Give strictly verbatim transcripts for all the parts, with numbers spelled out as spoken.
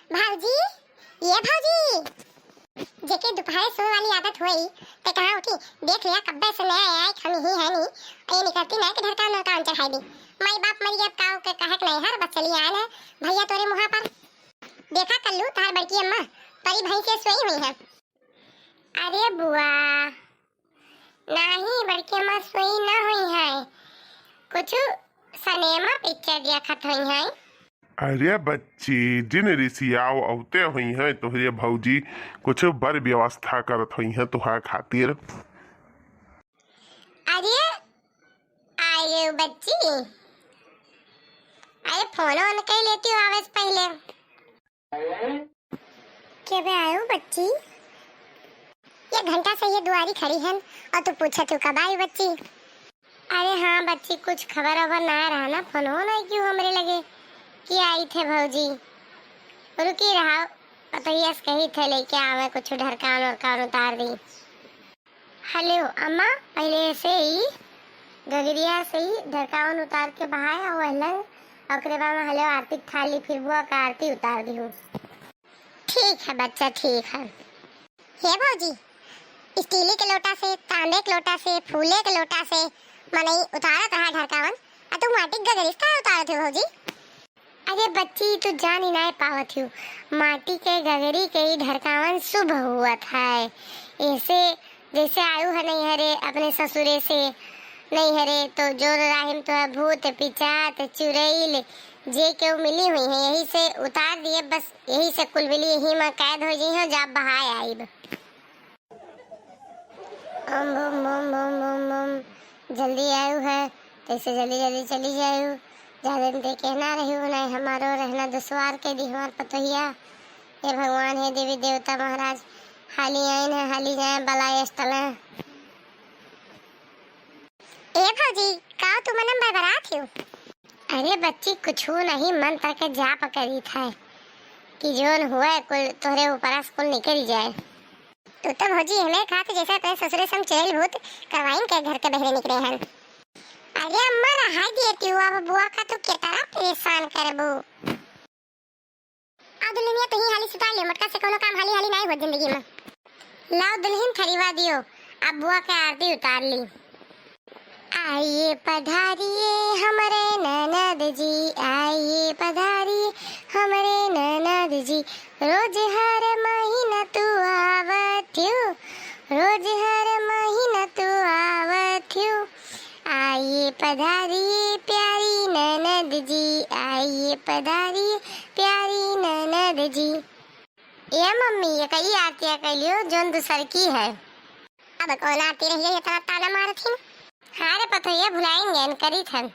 भौजी, ये भौजी, जेके दुपहरे सोए वाली आदत होई, ते कहाँ उठी? देख लिया, कब्बे से नया आया है, हम ही है नी, ये निकलती ना कि ढरकान नरकान चढ़ाई दी। माई बाप मर गया, अब काऊ के कहे के नहीं हर, बस चली आयल है भैया तोरे मुहा पर। देखा कल्लू, तार बड़की अम्मा परी भैंस से सोई हुई है। अरे बुआ, नाही, बड़की अम्मा सोई ना हुई है, कुछ सिनेमा पिक्चर देखत हुई है। अरे बच्ची, जिन रिसियाव अवते हुई है तोहरे भौजी, कुछ बर व्यवस्था करत हुई है तुहार खातिर। अरे आयो बच्ची, अरे फोन ऑन कर लेती हो आवे से पहले। के बे आयो बच्ची? ये घंटा से ये दुआरी खड़ी हन और तू पूछत हो कब आई बच्ची? अरे हाँ बच्ची, कुछ खबर अबर ना रहा ना, फोन हो ना क्यों हमरे लगे कि आई थे भौजी। रुकी रहा, पतोहिया से कही थे लेके आवे कुछ ढरकान उरकान उतार दी। हेलो अम्मा, पहले से ही गगरिया से ही ढरकावन उतार के बहाए और वहलन, ओकरे बाद में हेलो आरती थाली, फिर बुआ का आरती उतार दी हूँ। ठीक है बच्चा, ठीक है। हे भौजी, स्टील के लोटा से, तांबे के लोटा से, फूले के लोटा से मनई उतारत रहा ढरकावन, आ तू माटी के गगरी से काहे उतारत हो भौजी? अरे बच्ची, तू जान ही नाय पावत हूँ, माटी के गगरी के ही ढरकावन शुभ हुआ था। ऐसे जैसे आयु है नैहरे अपने ससुरे से, नैहरे तो जोर राहिम तो है भूत पिचात चुरैल जे केहू मिली हुई है, यही से उतार दिए, बस यही से कुल मिली, यही में कैद हो जी हो, जा बहाए आइब। ओम बम बम बम बम बम। जल्दी आयु है, तैसे जल्दी जल्दी चली जायु। ज्यादा दिन देखे ना रही हो, नहीं हमारो रहना दुश्वार के दी हमार पतोहिया। हे भगवान, हे देवी देवता महाराज, हाली आइन है, हाली जाए, बला यश तले। ए भौजी, का तू मनम भरभरात हियो? अरे बच्ची, कुछू नहीं, मंत्र के जाप करी था कि जोन हुए कुल तोहरे ऊपर से कुल निकल जाए। तू तो भौजी हमें खात जैसे अपने ससुरे से हम चुड़ैल भूत करवाइन के घर के बहरे निकले हन। अरे अम्मा, रहा देती हूँ, अब बुआ का तू के तरह परेशान करबू। आ दुल्हनिया, तू ही हाली सुता ले, मोटका से कोनो काम हाली हाली नाई हो जिंदगी में। लाओ दुल्हन, थरीवा दियो, अब बुआ के आरती उतार ली। आइए पधारिए हमरे ननद जी, आइए पधारिए हमरे ननद जी, रोज हर महीना तू आवत हो, रोज हर महीना तू आवत हो। आइए पधारिए प्यारी ननद जी, आइए पधारिए प्यारी ननद जी। ए मम्मी, ये कई आरतिया कैलियो जोन दूसर की है। अब कौन आरती रही है इतना ताना मारत हिन? हाँ रे पतोहिया, भुलाइन गए करी थन।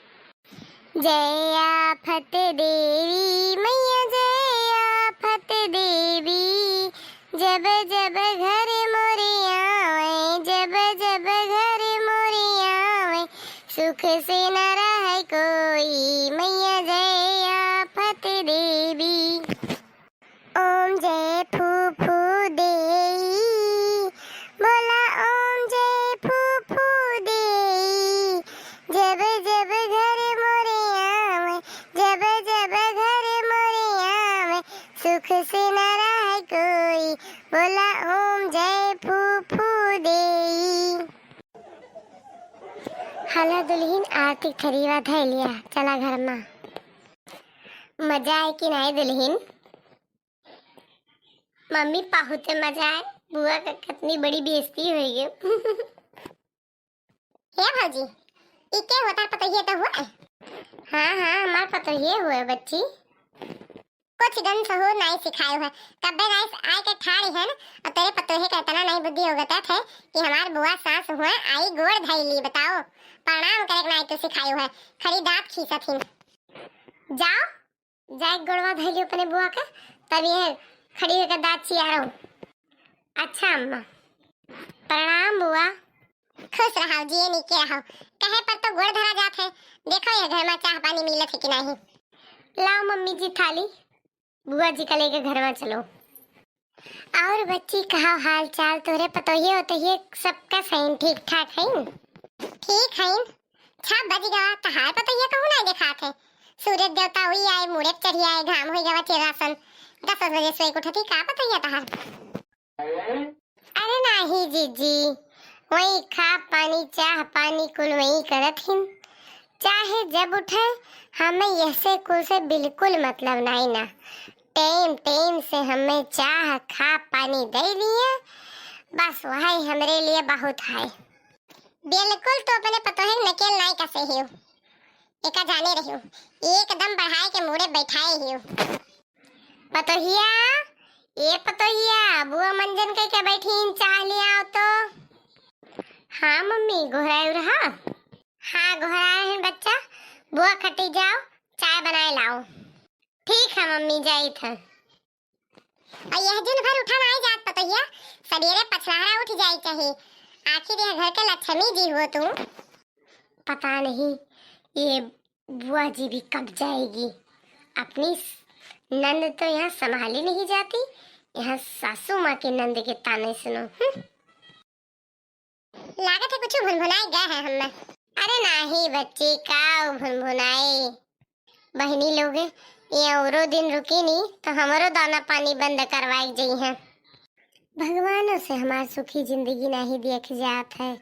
जय आफत देवी मैया, जय आफत देवी, जब जब घर मोरे आवे, जब जब घर मोरे आवे, सुख से न रहे कोई, मैया जय आफत देवी। ओम जय फू फू देई, बोला ओम जय फू फू देई। जब जब घर मोरे आवे, जब जब घर मोरे आवे, सुख से न रहे कोई, बोला ओम जय फू फू देई। हला दुल्हिन, आरती थरीवा धै लिया, चला घर मा। मजा आए कि नाई दुल्हिन? मम्मी, बहुते मजा आए। बुआ का कितनी बड़ी बेइज्जती होई गे। हे भौजी, ई के होता पतोहिए तो हुआ? हाँ, हाँ, हमार पतोहिए हुए बच्ची। कुछ गन सहूर नाई सिखाए हुए। कब्बे नाई से आए के ठाड़ी है ना, और तेरे पतोहे का इतना नाई बुद्धि हो गता थे कि हमार बुआ सास हुए आई गोड़ धैली, बताओ। प्रणाम करे के नाई तो सिखाए हुए, खड़ी दांत खींचत हिन। जाओ, जाए गोड़वा धइली अपने बुआ के, तब ये खड़ी होकर दांत चियारो। अच्छा अम्मा, प्रणाम बुआ। खुश रहो, जिए नीके रहो। कहे पर तो गोड़ धरा जात है। देखो ये घर में चाह पानी मिलत है कि नहीं। लाओ मम्मी जी थाली, बुआ जी का लेके घर में चलो। और बच्ची, कहा हाल चाल? तोरे पतोहिए उतोहिए सबका सही ठीक ठाक है? ठीक है। छह बज गवा, तहार पतोहिया कहूँ नाई देखात है। सूरज देवता हुई आए, मुड़े चढ़ी आए, घाम हुई गवा चेहरा सन। दस बजे सोइ के उठत ही, का पतोहिया तहार? अरे नाही जीजी, वही खा पानी, चाह पानी कुल वही करत हिन। चाहे जब उठे, हमें यहसे कुल से बिल्कुल मतलब नाही ना। टेम टेम से हमें चाह खा पानी दइ दिए, बस वही हमरे लिए बहुत है। बिल्कुल तो अपने पतोहे नकेल नाही कसे हियो, एका जाने रहियो, एकदम बढ़ाए के मूड़े बैठाए हियो। पतोहिया, ए पतोहिया, बुआ मंजन कइ के बैठीन, चाह ले आओ तो। हाँ मम्मी, गोहराए रहा। हाँ, गोहराए हैं बच्चा, बुआ खटी जाओ, चाय बनाए लाओ। ठीक है मम्मी, जाइत है। अउर यह दिन भर उठा नाही जात पतोहिया, सबेरे पछलहरा उठ जाए चाही। आखिर यह घर के लक्ष्मी जी हो तू। पता नहीं ये बुआ जी भी कब जाएगी। अपनी स-, नंद तो यहाँ संभाली नहीं जाती, यहाँ सासू माँ के नंद के ताने सुनो। हम्म। लागत है कुछ भुनभुनाए गए हैं हमें। अरे नाही बच्ची, का भुनभुनाए? बहिनी लोग, ये औरो दिन रुकी नी तो हमरो दाना पानी बंद करवाए जइहैं। भगवानों से हमार सुखी जिंदगी नाही देख जात है।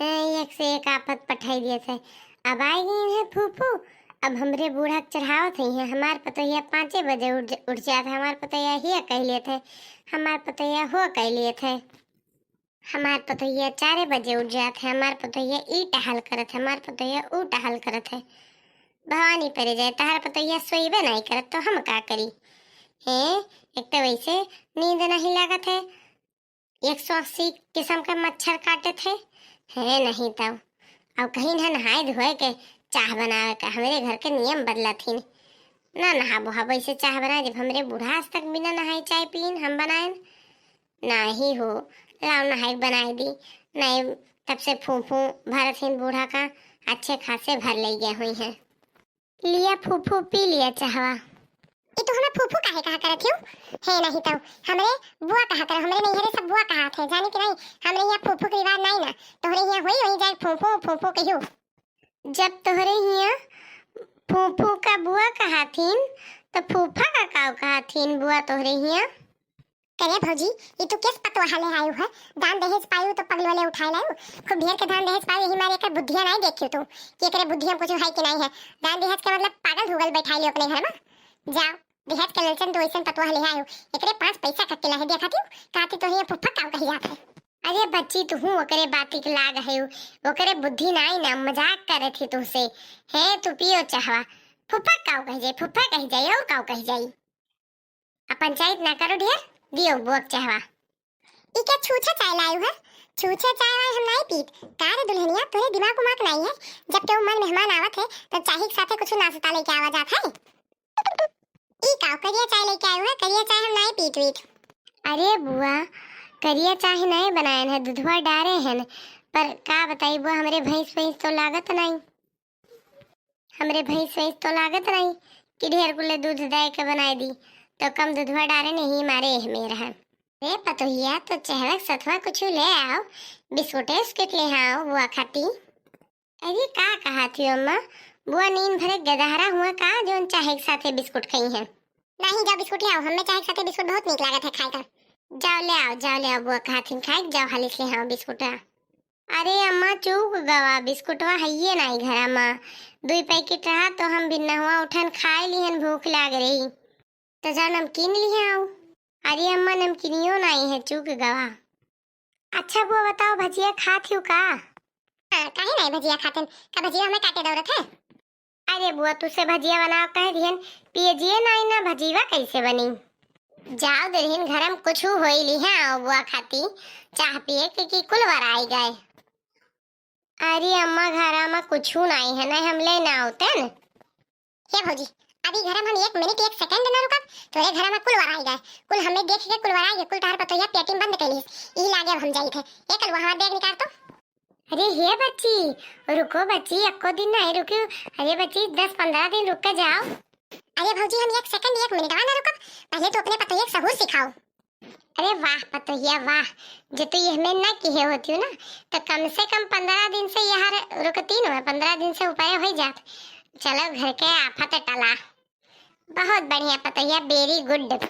हैं, एक से एक आफत पठाई दियत है। अब आइ गई हैं फूफू, अब हमरे बूढ़ा के चढ़ावत हइहैं। हमार पतोहिया पाँचे बजे उठ ज-, उठ जात है, हमार पतोहिया हिया कह लेत है, हमार पतोहिया हुआ कह लेत है। हमार पतोहिया चारे बजे उठ जात है, हमार पतोहिया ई टहल करत है, हमार पतोहिया ऊ टहल करत है। भवानी परे जाए, तहार पतोहिया सोइबे नाही करत तो हम का करी? हैं, एक तो वैसे नींद नाही लागत है, एक सौ अस्सी किस्म का मच्छर काटत है। हैं, नहीं तउ। अब कहीं ना नहाए धोए के चाह बनावे का, हमरे घर के नियम बदलत ही। ना नहाबो हब ऐसे चाह बनाए, जब हमरे बूढ़ा आज तक बिना नहाए चाय पीन, हम बनाएन। नाही हो, लाओ नहाई बनाए दी। नहीं, तब से फूफू भरत हिन बूढ़ा का, अच्छे खासे भर ले गए हुई हैं। लिया फूफू, पी लिया चाहवा। ई तू हमें फूफू काहे कहा करत हियो? हे नहीं तउ, हमरे बुआ कहा कर, हमरे नैहरे सब बुआ कहा थे, जानी कि नहीं? हमरे यहाँ फूफू के रिवाज नहीं ना, तोहरे यहाँ होई, वहीं जाए फूफू, फूफू कहियो। जब तोहरे हियाँ फूफू का बुआ कहाथिन, तो फूफा का काव कहाथिन बुआ तोहरे हियाँ? करे भौजी, ई तू केस पतोहा ले आयु है? दान दहेज पायु तो पगल वाले उठाए लायु। खूब ढेर के दान दहेज पायु, यही मारे एकर बुद्धिया नहीं देखियो तू कि एकरे बुद्धिया में कुछ है कि नहीं है। दान दहेज के मतलब पागल धुगल बैठाए लियो अपने घर में। जाओ, दहेज के ललचन तू ऐसन पतोहा ले आयो, एकरे पाँच पैसा का किला है, देखा तू, काती तो ये फुफ्फा काम कही जात है। अरे बच्ची, तू हूँ ओकरे बाती के लाग है, ओकरे बुद्धि नाई ना, मजाक करे थी तुमसे। हे, तू पियो चाहवा, फुफ्फा काव कह जाई, फुफ्फा कह जाई, और काव कह जाई। अब पंचायत ना करो ढेर, दियो बुआ के चाहवा। ई क्या छूछा चाय लायु है? छूछा चाय वाय हम नाई पीत। का रे दुल्हनिया, तोरे दिमाग उमाग नाई है? जब केहू मन मेहमान आवत है, तब चाही के साथे कुछ नाश्ता लेके आवा जात है। ई का करिया चाय लेके आयु है? करिया चाय हम नाई पीत वीत। अरे बुआ, करिया चाय नाई बनायन है, दूधवा डारे हैं, पर का बताई बुआ, हमरे भैंस वैंस तो लागत नाई। हमरे भैंस वैंस तो लागत नाई कि ढेर कुले दूध दे के बनाए दी, तो कम दूधवा डारे नहीं मारे एह में रहा। रे पतोहिया, तो चहवक सथवा कुछ ले आओ, बिस्कुटे उस्कुट ले आओ बुआ खाती। अरे का कहा थी अम्मा, बुआ नींद भरे गदहरा हुआ का, जोन चाहे के साथे बिस्कुट खाई है? नहीं, जाओ बिस्कुट ले आओ, हमें चाहे के साथे बिस्कुट बहुत नीक लागत है खाए का। जाओ ले आओ, जाओ ले आओ, बुआ कहा थी खाए, जाओ हाली से ले आओ बिस्कुट। अरे अम्मा, चूक गवा, बिस्कुटवा हइये नाई घरा मा। दुई पैकेट रहा तो हम बिन्नहुआ उठन खाए लिहन, भूख लाग रही। तो जा नमकीन लिहे आओ। अरे अम्मा, नमकीनियो नाई है, चूक गवा। अच्छा बुआ बताओ, भजिया खात हियो का? हाँ, काहे नाई भजिया खातन? का भजिया हमें काटे दौरत है? अरे बुआ, तुसे भजिया बनाओ कह दिहन, पियजिए नाई ना, भजीवा कैसे बनी? जाओ दुल्हन, घर में कुछ होई लिहे आओ बुआ खाती, चाह पिए के कि कुल वराई गए। अरे अम्मा, घरा में कुछ नाई है, नहीं हम ले ना होते न। हे भौजी, अभी घर में हम एक मिनट, एक सेकंड ना रुकब, तोरे घर में कुल वराई गए, कुल हमें देख के कुल वराई गए, कुल तार पतोहिया पेटी में बंद कैली। ई लागे अब हम जाई थे। ए कलुआ, हमार बैग निकाल तो। अरे हे बच्ची, रुको बच्ची, एको दिन नहीं रुकी। अरे बच्ची, दस पंद्रह दिन रुक के जाओ। अरे भौजी, हम एक सेकंड, एक मिनटवा ना रुकब, पहले तो अपने पतोहिया के सहूर सिखाओ। अरे वाह पतोहिया वाह, जे तू ये में ना किहे होती हो ना, तो कम से कम पंद्रह दिन से यहाँ रुकती न है, पंद्रह दिन से उपाय हो जात। चलो घर के आफत टला। बहुत बढ़िया पतोहिया, very good।